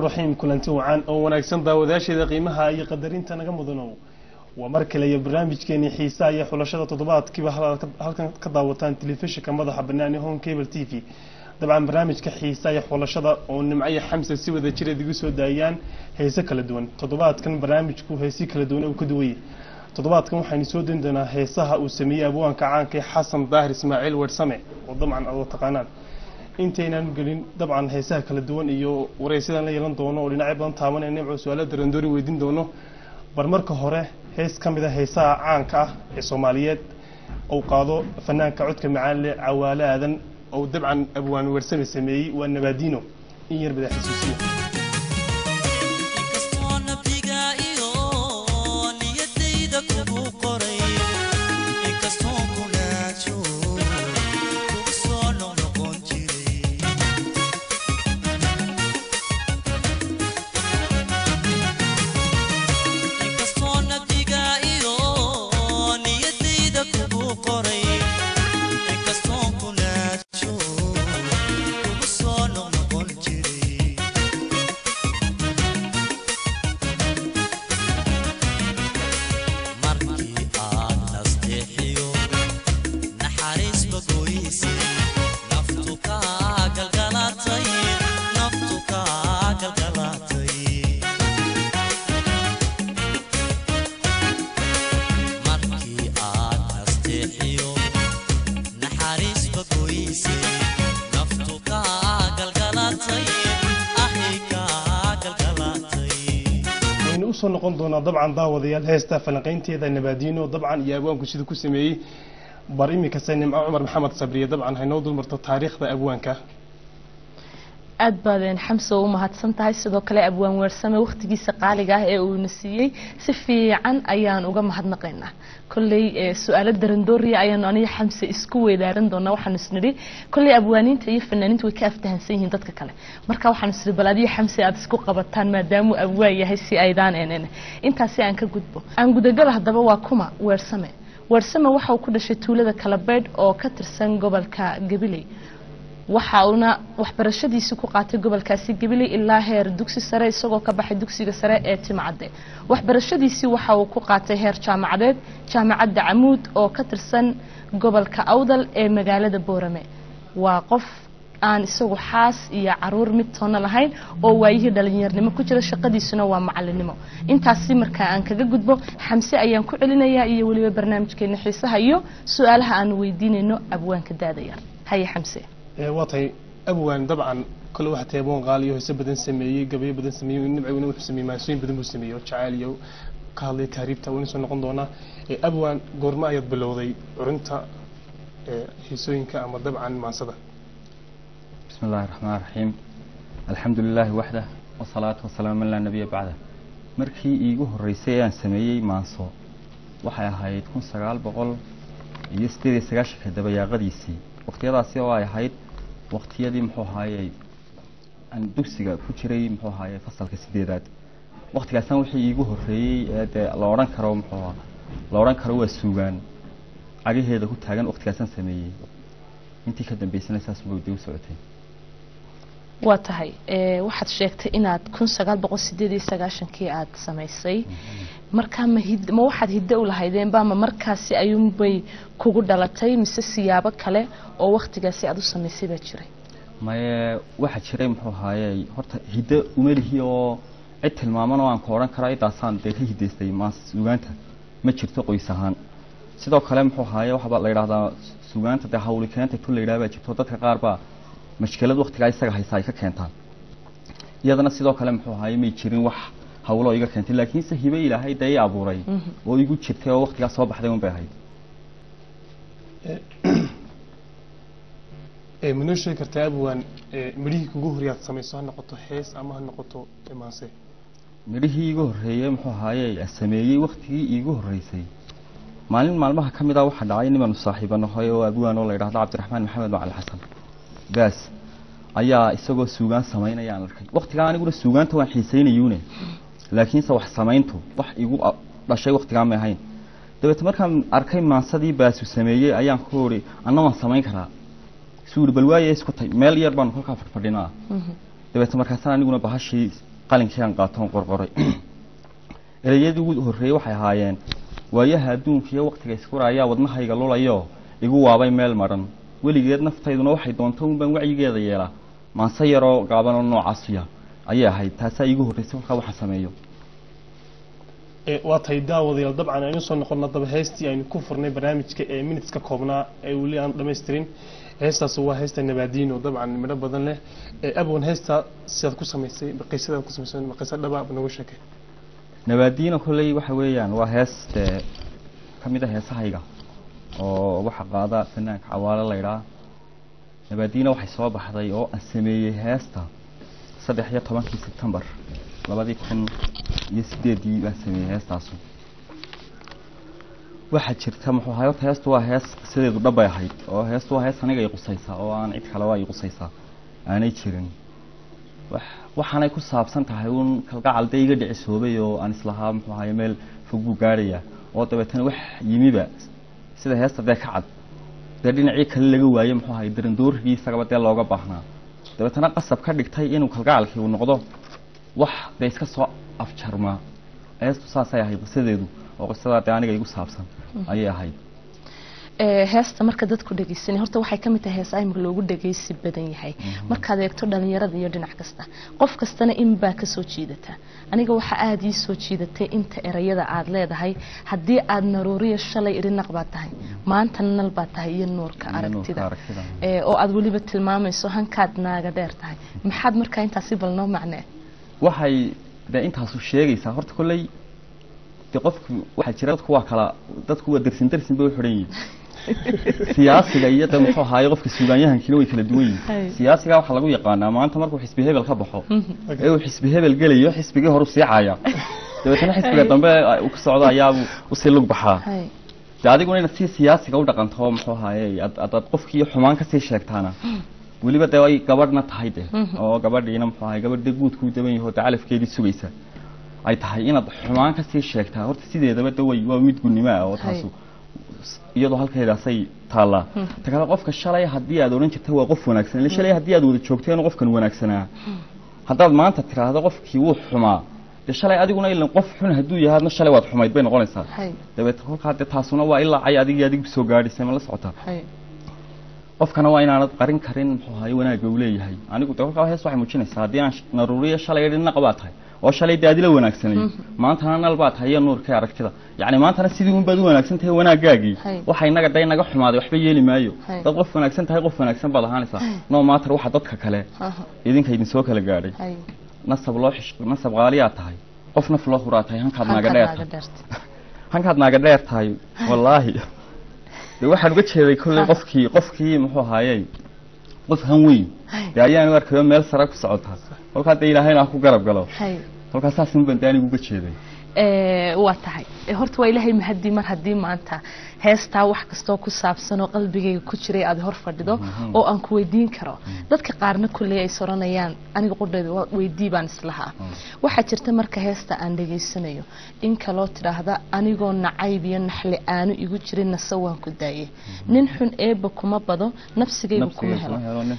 Raxiim. Kulanti wacan oo wanaagsan, daawadayaasheeda qiimaha iyo qadarinta naga mudanow. Waa mar kale iyo barnaamijkeeni xiisaha iyo xulashada toddobaadkiiba halkan ka daawataan telefishinka madaxa bannaan ee Horn Cable TV. Dabcan barnaamijka xiisaha iyo xulashada oo Nimco iyo Xamse si wada jireed igu soo daayaan heese kala duwan. Toddobaadkan barnaamijku heesi kala duwan uu ka duwayay. Toddobaadkan waxaynu soo dayn doonaa heesaha uu sameeyey abwaanka caanka ee Xasan Daahir Ismaaciil Weersame, oo dabcan aad taqaanaan. Intaynaan gelin dabcan heesaha kala duwan iyo wareysyadaan la yeelan doono oo dhinacyo badan taabanaya, Nimco su-aalo darandoori weydiin doono, bar marka hore hees ka mid a heesaha caanka ah ee Soomaaliyeed ou qaado fanaanka codka macaan leh Cawaale Aadan, oo dabcan abwaan Weersame sameeyey, waa Nabaadiino. In yar bada xasuusiyo. Inkastoo nabdiga iyo niyadayda kugu qoray, inkastoo kunaajo kugu soo noqnoqon jiray, inkastoo nabdiga iyo niyadayda kugu qoray, inkastoo kunaajo kugu soo noqnoqon jiray, markii aad nasteexiyo naxariisba goysay, naftu kaa galgalatay, naftu kaa galgalatay, markii aad nasteexiyo naxariisba goysay, naftu kaa galgalatay, ahi kaa galgalatay. Waynu usoo noqon doonaa dabcan, daawadayaal, heesta falanqaynteeda Nabaadiino dabcan iyo abwaanku siduu ku sameeyey. Bar iminkase Nimco Cumar Maxamed Sabriye dabcan haynoo dulmarto taariikhda abwaanka. Aad baadeen Xamse u mahadsan tahay. Sidoo kale abwaan Weersame wakhtigiisa qaaliga ah ee uuna siiyey si fiican ayaan uga mahadnaqaynaa. Kolley su-aalo darandooriya ayaanu aniga Xamse isku weydaaran doonaa. Waxaanu isnidhi kolley abwaaniinta iyo fanaaniinta way ka aftahansan yihiin dadka kale, marka waxaanu isnidhi bal adiyo Xamse aada isku qabataan maadaamuu abwaan yahay si aydaan enen. Intaasi aan ka gudbo, aan gudagala. Haddaba waa kuma Weersame? Weersame waxa uu ku dhashay tuulada Kalabeydh oo ka tirsan gobolka Gabiley. Waxa uuna waxbarashadiisi ku qaatay gobolkaasi Gabiley ilaa heer dugsi sare, isagoo ka baxay dugsiga sare ee Timcadde. Waxbarashadiisii waxa uu ku qaatay heer jaamacadeed Jaamacadda Camuud oo ka tirsan gobolka Awdal ee magaalada Boorame. Waa qof aan isagu xaas iyo caruur mid toona lahayn oo waayihii dhalinyarnimo ku jira, shaqadiisuna waa macalinimo. Intaasi markaa aan kaga gudbo, Xamse ayaan ku celinayaa iyo weliba barnaamijkeena xiisaha iyo su-aalaha aanu weydiinayno abwaanka daadayar. Haye Xamse. Waa tahay abwaan, dabcan kole waxaa tahay abwaan qaali iyo heese badan sameeyey, gabayo badan sameeyey. Nimciguna wuxuu sameeyey maansooyin badan buu sameeyey oo jacayl iyo ka hadlay tahriibta. Waynu soo noqon doonaa. Abwaan, goorma ayaad bilowday curinta heesooyinka ama dabcan maansada? بسم الله الرحمن الرحيم، الحمد لله وحده والصلاة والسلام من لا نبي بعده. Markii iigu horeysay ee aan sameeyey maanso waxay ahayd 1998-ka dabayaaqadiisii, waqtiyadaasi oo ay ahayd waqtiyadii muxuu ahaayey aan dugsiga ku jiray, muxuu ahaayey fasalka sideedaad. Waqtigaasna wixii iigu horeeyey ee dee la odhan karo muxuu la odhan karo waa suugaan cagaheeda ku taagan waqtigaasaan sameeyey. Intii ka dambeysana saas bay dee u socotay. Waa tahay. Waxaad sheegtay inaad 1998-kii aada samaysay. Markaa ma hid ma waxaad hiddo u lahaydeenba ma markaasi ayuunbay kugu dhalatay, mise siyaabo kale oo waktigaasi aada u samaysay baa jiray? Maye, waxaa jiray muxuu ahaayey horta hiddo umelihi oo cid tilmaaman oo aan ku odhan karo cidaasaan dee ka hidaystay maas suugaanta ma jirto qoys ahaan. Sidoo kale muxuu ahaaye waxaa la yidhahdaa suugaanta dee hawli keenta tu la yidhaha baa jirto, dadka qaar baa mashkilad waqtigaa isaga haysa ay ka keentaan. Iyadana sidoo kale muxuu ahaaye may jirin wax hawlo iga keentay, laakiinse hibe Ilaahay dee i abuuray oo igu jirtay oo waqtigaa soo baxday un bay ahayd. Ma noo sheegi kartaa abwaan midhihii kugu horreeyaad samayso, ha noqoto hees ama ha noqoto maanse? Midhihii iigu horreeyey muxuu ahaaye aan sameeyey waqtigii iigu horreysay, maalin maalmaha ka mid ah waxaa dhacay nimaanu saaxiibanahay oo abwaan oo la yidhahdo Cabdiraxmaan Maxamed Macali Xasan Baas ayaa isagoo suugaan samaynaya aan arkay. Waqtigaa aniguna suugaanta waan xiisaynayuune, laakiinse wax samayntu wax igu dhashay waqtigaa may ahayn. Dabeete markaan arkay maansadii Baasu sameeyey ayaan ku uri anna waan samayn karaa. Suu uri bal waaye isku tay, meel yar baanu kolkaa fadhfadhinaa. Dabeete markaasaan aniguna bahashii Qalinkii aan qaatoon qorqoray. Ereyadii ugu horreeyey waxay ahaayeen: waayaha adduunka iyo waqtiga iskuraayaa wadnahayga lulayo, igu waabay meel madhan, weligeed naftayduna waxay doonto un baan wacyigeeda yeelaa. Maanse yaroo gaaban oo noocaasiya ayay ahayd. Taasaa iigu horreysay kolkaa waxaan sameeyo. Waa tahay, daawadayaal. Dabcan aynu soo noqono daba heestii aynu ku furnay barnaamijka ee minutes ka koobnaa ee weli aan dhammaystirin. Heestaas waa heesta Nabaadiino, dabcan midho badan leh. Abwan, heesta sidaad ku samaysay, qisadaad ku samaysay, ma qiso dhaba nooga sheekay? Nabaadiino kolley waxa weeyaan waa hees dee ka mid a heesahayga oo waxa qaada fanaanka Cawaalo la idhaa. Nabaadiino waxay soo baxday oo aan sameeyey heesta 13-kii Sebtembar 2008-dii baan sameeyey heestaasu. Waxaa jirta, muxuu ahay, horta heestu waa hees qisadeedu dhabbay ahayd, oo heestu waa hees aniga i qusaysaa oo aan cid kaleba i qusaysaa aanay jirin. Waxaanay ku saabsan tahay uun kalgacal dee iga dhicisoobay oo aan islahaa, muxuu ahaye, meel fog buu gaarhaya, oo dabeetana wax yimiba sida heesta dee ka cad dee dhinacii kale laga waayey, muxuu ahaye, darandoorigii isagaba dee looga baahnaa. Dabeetana qasab ka dhigtay inuu kalgacalkii uu noqdo wax dee iska soo afjarmaa. Heestu saasay ahayd qisadeedu, oo qisadaa dee aniga igu saabsan ayay ahayd. Heesta marka dadku dhegeysanay, horta waxay ka mid tahay heesaha imika loogu dhegeysi badan yahay markaad eegto dhalinyarada iyo dhinac kasta, qof kastana in baa kasoo jiidata. Aniga waxaa aada ii soo jiidatay inta erayada aad leedahay: haddii aad naruuriya shalay irinaq baad tahay, maantana nal baad tahay iyo nuurka aragtida, oo aad weliba tilmaamayso hankaad naaga dheer tahay. Maxaad markaa intaasi bal noo macnee? Waxay dee intaasu sheegaysaa horta kolley dee qofku waxaa jira dadku waa kala, dadku waa dersin dersin bay u xidhan yihiin. Siyaasiga iyo de muxuu ahaaye qofka suugaanyahankiina way kala duwan yihiin. Siyaasiga waxaa lagu yaqaanaa maanta markuu xisbi hebel ka baxo ee uu xisbi hebel gelayo, xisbigii hore usii caaya, dabeetana xisbiga dambe uu ka socdo ayaabuu usii lug baxaa. De adiguna inaad si siyaasiga u dhaqanto, muxuu ahaaye, ad ad qofkii xumaan kasii sheegtaana, weliba dee ay gabadhna tahay de, oo gabadhiina, muxuu ahaye, gabadh dee guudkuu daban yaho dee calafkeedii sugaysa ay tahay, inaad xumaan kasii sheegtaa horta sideedaba de way waa mid gunnimo ah, oo taasu iyadoo halkeedaasay taallaa. Ta kale, qofka shalay haddii aad odhan jirta waa qof wanaagsan, ila shalay haddii aad wada joogteen qofkan wanaagsanaa, haddaad maanta tiraahdo qofkii wuu xumaa, dee shalay adiguna ilan qof xun hadduu yahay adna shalay waad xumayd bay noqonaysaa. Dabeet kolkaa dee taasuna waa ilaa cay adigii adigu soo gaadhisay, ma la socotaa? Qofkana waa inaanad qarin karin, muxuu ahaye, wanaagga uu leeyahay. Anigu de kolkaa hees waxay muujinaysaa haddii aan naruuriya shalay idhi naq baa tahay oo shalay dee adila wanaagsanay, maantana nal baa tahay iyo nuurkii aragtida. Yacni maantana sidii un baad u wanaagsan tahay wanaaggaagii. Waxa inaga dee inaga xumaaday waxba yeeli maayo. Dad qof wanaagsan tahay, qof wanaagsan baad ahaanaysaa, no matter waxa dadka kale idinka idin soo kala gaadhay. Nasab loo xish, nasab qaaliyaa tahay, qof naf loo huraa tahay, hankaad naaga dheer tahay, hankaad naaga dheer tahay. Wallaahi de waxaan uga jeeday kolley qofkii muxuu ahaayey qof han weyn dee ayaanu arkayo meel sare ku socota, kolkaa dee Ilaahayna ha ku garab galo. Kolkaa saas un baan dee anigu uga jeeday. Waa tahay. Horta waa Ilaahay mahadii mar haddii maanta heestaa wax kastoo ku saabsan oo qalbigayga ku jiray aad hor fadhido oo aan ku weydiin karo. Dadka qaarna kulley ay soranayaan, aniga qudheeda weydii baan islahaa. Waxaa jirta marka heesta aan dhegaysanayo in kaloo tidhaahda: anigoo nacayb iyo naxli aanu igu jirin, nase waan ku daayay, nin xun eebba kuma bado, nafsigaygu kuma helo.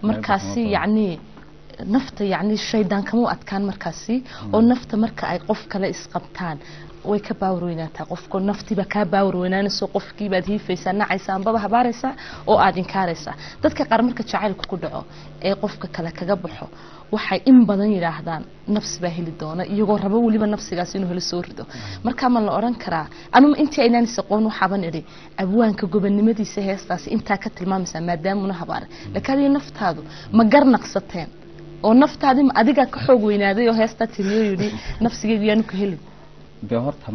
Markaasi yacnii nafta, yacni shaydaan kama u adkaan markaasi, oo nafta marka ay qof kale isqabtaan way ka baawar weynaataa qofko. Naftiiba kaa baawar weynaanayso, qofkiibaad hiifaysaa, nacaysaa, ambaba habaaraysaa oo aada inkaaraysaa. Dadka qaar marka jacaylku ku dhaco ee qofka kale kaga baxo, waxay in badan yidhaahdaan nafsi baa heli doona, iyagoo rabo weliba nafsigaas inuu helo soo rido. Markaa ma la odhan karaa, anuma intii aynaan is aqoon waxaaban idhi abwaanka gobonnimadiisa heestaasi intaa ka tilmaamaysaa maadaamuna habaaray, laakiin adiga naftaadu ma garnaqsateen oo naftaadi ma adigaa ka xoog weynaaday oo heestaa tiriyo yidhi nafsigaygu yaanu ka helin? Dee horta